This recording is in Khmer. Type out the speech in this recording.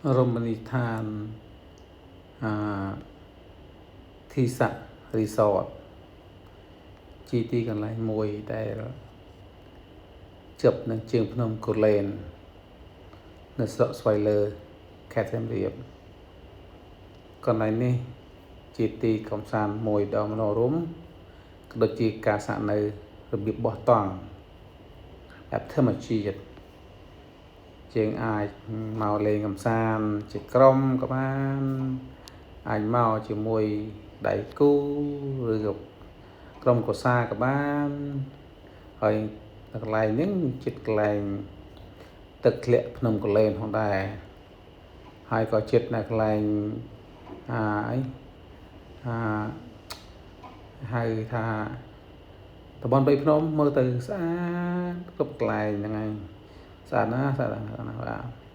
រមណីយដ្ឋានអាធីសៈរីសតជាទីកន្លែងមួយដែលជិបនឹងជើងភ្នំគូលែននៅស្រុកស្វាយលើខេត្តសៀមរាបកន្លែងនេះជាទីកំសាន្តមួយដ៏មនោរម្យក៏ដូចជាការស្នាក់នៅរបៀបបោះតង់បែបធម្មជាតិយើងអាចមកលេងកំសាន្តជាក្រុមក៏បានអាចមកជាមួយដៃគូឬក៏ក្រុមគ្រួសារក៏បានហើយកន្លែងហ្នឹងចិត្តកន្លែងទឹកធ្លាក់ភ្នំគូលែនផងដែរហើយក៏ចិត្តនៅកន្លែងអាអីអាហៅថាតំបន់ព្រៃភ្នំមើលទៅស្អាតគ្រប់កន្លែងហ្នឹងហើយស្អាតណាស់ស្អាតណាស់បាទ។